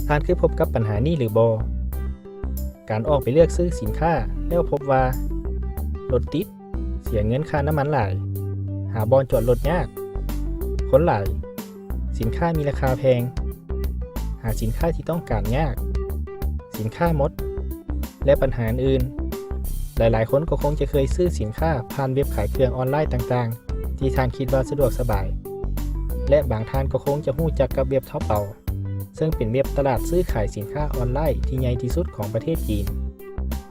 ທ່ານເຄີຍພົບກັບບັນຫານີ້ຫຼືບໍ່? ການອອກໄປເລືອກຊື້ສິນຄ້າແລ້ວພົບວ່າ ລົດຕິດ, ເສຍເງິນຄ່ານ້ຳມັນຫຼາຍ, ຫາບ່ອນຈອດລົດຍາກ, ຄົນຫຼາຍ, ສິນຄ້າມີລາຄາແພງ, ຫາສິນຄ້າທີ່ຕ້ອງການຍາກ, ສິນຄ້າໝົດ ແລະ ບັນຫາອື່ນໆ. ຫຼາຍໆຄົນກໍຄົງຈະເຄີຍຊື້ສິນຄ້າຜ່ານເວັບຂາຍເຄື່ອງອອນລາຍຕ່າງໆ ທີ່ທ່ານຄິດວ່າສະດວກສະບາຍ ແລະ ບາງທ່ານກໍຄົງຈະຮູ້ຈັກກັບເວັບເທົາເປົາ ເຊິ່ງເປັນເວັບຕະຫຼາດຊື້ຂາຍສິນຄ້າອອນລາຍທີ່ໃຫຍ່ທີ່ສຸດຂອງປະເທດຈີນ.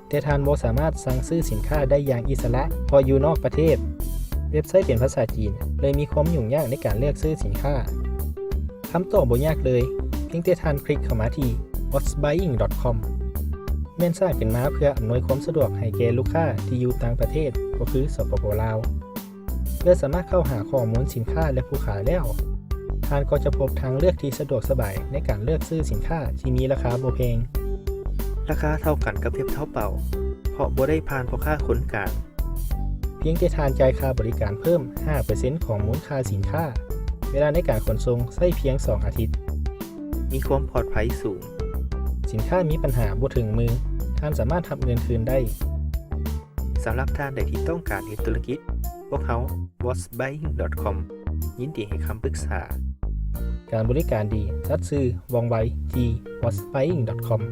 ແຕ່ທ່ານບໍ່ສາມາດສັ່ງຊື້ສິນຄ້າໄດ້ຢ່າງອິດສະຫຼະ ເພາະຢູ່ນອກປະເທດ. ເວັບໄຊເປັນພາສາຈີນ ເລີຍມີຄວາມຫຍຸ້ງຍາກໃນການເລືອກຊື້ສິນຄ້າ. ຄຳຕອບບໍ່ຍາກເລີຍ, ພຽງແຕ່ທ່ານຄລິກເຂົ້າມາທີ່ what's buying dot com ແມ່ນສ້າງຂຶ້ນມາເພື່ອອຳນວຍຄວາມສະດວກໃຫ້ແກ່ລູກຄ້າທີ່ຢູ່ຕ່າງປະເທດ ກໍຄື ສປປ ລາວ. ເມື່ອສາມາດເຂົ້າຫາຂໍ້ມູນສິນຄ້າ ແລະ ຜູ້ຂາຍແລ້ວ, ທ່ານກໍຈະພົບທາງເລືອກທີ່ສະດວກສະບາຍໃນການເລືອກຊື້ສິນຄ້າທີ່ມີລາຄາບໍ່ແພງ, ລາຄາເທົ່າກັນກັບເວັບເທົາເປົາ ເພາະບໍ່ໄດ້ຜ່ານພໍ່ຄ້າຄົນກາງ. ພຽງແຕ່ທ່ານຈ່າຍຄ່າບໍລິການເພີ່ມຫ້າເປີເຊັນຂອງມູນຄ່າສິນຄ້າ, ເວລາໃນການຂົນສົ່ງໃຊ້ພຽງສອງອາທິດ, ມີຄວາມປອດໄພສູງ, ສິນຄ້າມີບັນຫາບໍ່ເຖິງມື, ທ່ານສາມາດຮັບເງິນຄືນໄດ້. ສຳລັບທ່ານໃດທີ່ຕ້ອງການເຮັດທຸລະກິດ, ພວກເຮົາ what's buying dot com ຍິນດີໃຫ້ຄຳປຶກສາ. ການບໍລິການດີ, ສັດຊື່, ວ່ອງໄວ ທີ່ what's buying dot com.